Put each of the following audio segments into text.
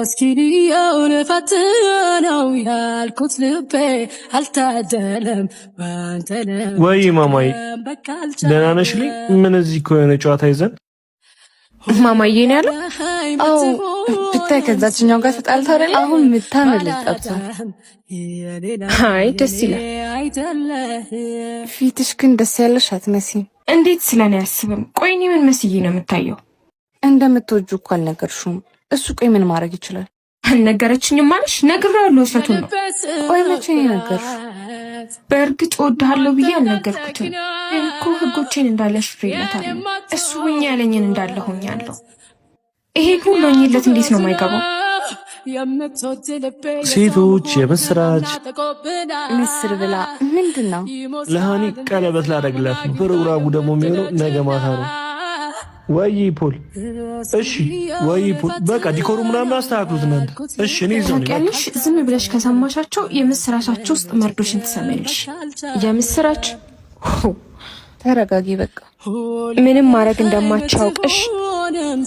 እስኪንየውን ፈትነው ያልኩት ልቤ አልታደለም ባንተ። ወይ ማማዬ፣ ደህና ነሽ? ልኝ ምን እዚህ እኮ የሆነ ጨዋታ ይዘን። ማማዬ ነው ያለው። አዎ፣ ብታይ ከዛችኛው ጋር ተጣልታ አይደለ? አሁን የምታምር ልጅ ጠብቷል። አይ፣ ደስ ይላል። ፊትሽ ግን ደስ ያለሽ አትመስይም። እንዴት ስለኔ አያስብም? ቆይ እኔ ምን መስዬ ነው የምታየው? እንደምትወጁ እኮ አልነገርሽውም። እሱ ቆይ ምን ማድረግ ይችላል? አልነገረችኝም ማለሽ? ነግሬዋለሁ። ውሸቱን ነው። ቆይ መቼ ነው የነገርሽው? በእርግጥ እወድሃለሁ ብዬ አልነገርኩትም። ግን እኮ ህጎቼን እንዳለ ሽሬለታለሁ። እሱ ሁኝ ያለኝን እንዳለ ሆኛለሁ። ይሄን ሁሉ ሆኜለት እንዴት ነው የማይገባው? ሴቶች፣ የምስራች! ምስር ብላ ምንድን ነው? ለሃኒ ቀለበት ላደርግላት ነው። ፕሮግራሙ ደግሞ የሚሆነው ነገ ማታ ነው። ወይ ፖል፣ እሺ፣ ወይ ፖል፣ በቃ decor ኡ ምናምን አስተካክሉት እናንተ። እሺ፣ እኔ እዛው ነኝ። ታውቂያለሽ፣ ዝም ብለሽ ከሰማሻቸው የምስራቻቸው ውስጥ መርዶሽን ትሰሚያለሽ። የምስራች። ተረጋጊ በቃ። ምንም ማድረግ እንደማታውቅሽ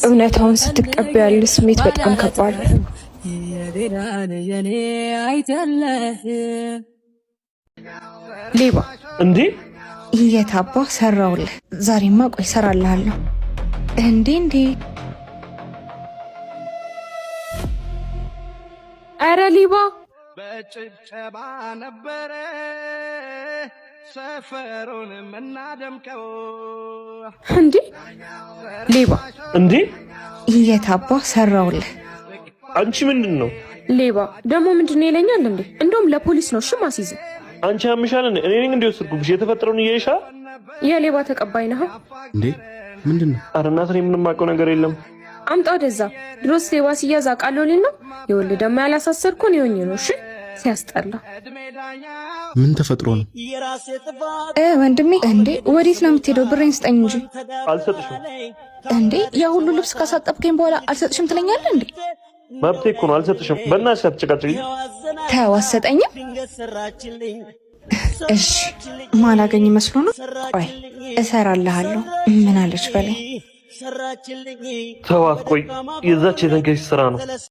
እውነታውን ስትቀበል ያለ ስሜት በጣም ከባድ ነው። ሌባ። እንዴ! የታባ ሰራውልህ። ዛሬማ ቆይ ሰራልሃለሁ። እንዴ እንዴ! ኧረ ሌባ! በጭብጨባ ነበረ ሰፈሩን የምናደምቀው። እንዴ፣ ሌባ! እንዴ! የታባ ሰራውልህ። አንቺ ምንድን ነው? ሌባ ደግሞ ምንድን ነው ይለኛል እንዴ? እንደውም ለፖሊስ ነው ሽም አስይዝ። አንቺ ያምሻል እንዴ? እኔ ነኝ እንዴ ወሰድኩብሽ? የተፈጠረውን እያይሻ የሌባ ተቀባይ ነህ። እንዴ፣ ምንድን ነው? ኧረ እናት፣ እኔ ምንም የማውቀው ነገር የለም። አምጣ ወደዛ። ድሮስ ሌባ ሲያዝ አውቃለሁ ሊል ነው። ይኸውልህ ደግሞ ያላሳሰርኩን ይሆኝ ነው። እሺ፣ ሲያስጠላ። ምን ተፈጥሮ ነው? ወንድሜ፣ እንዴ፣ ወዴት ነው የምትሄደው? ብሬን ስጠኝ እንጂ። አልሰጥሽም። እንዴ፣ ያ ሁሉ ልብስ ካሳጠብከኝ በኋላ አልሰጥሽም ትለኛለህ እንዴ? መብቴ እኮ ነው። አልሰጥሽም። በእናትሽ አትጨቃጨቂ። ተው፣ አትሰጠኝም? እሺ፣ ማላገኝ መስሎ ነው? ቆይ እሰራልሃለሁ። ምን አለች በላይ። ተዋት። ቆይ የዛች የተንከሽ ስራ ነው።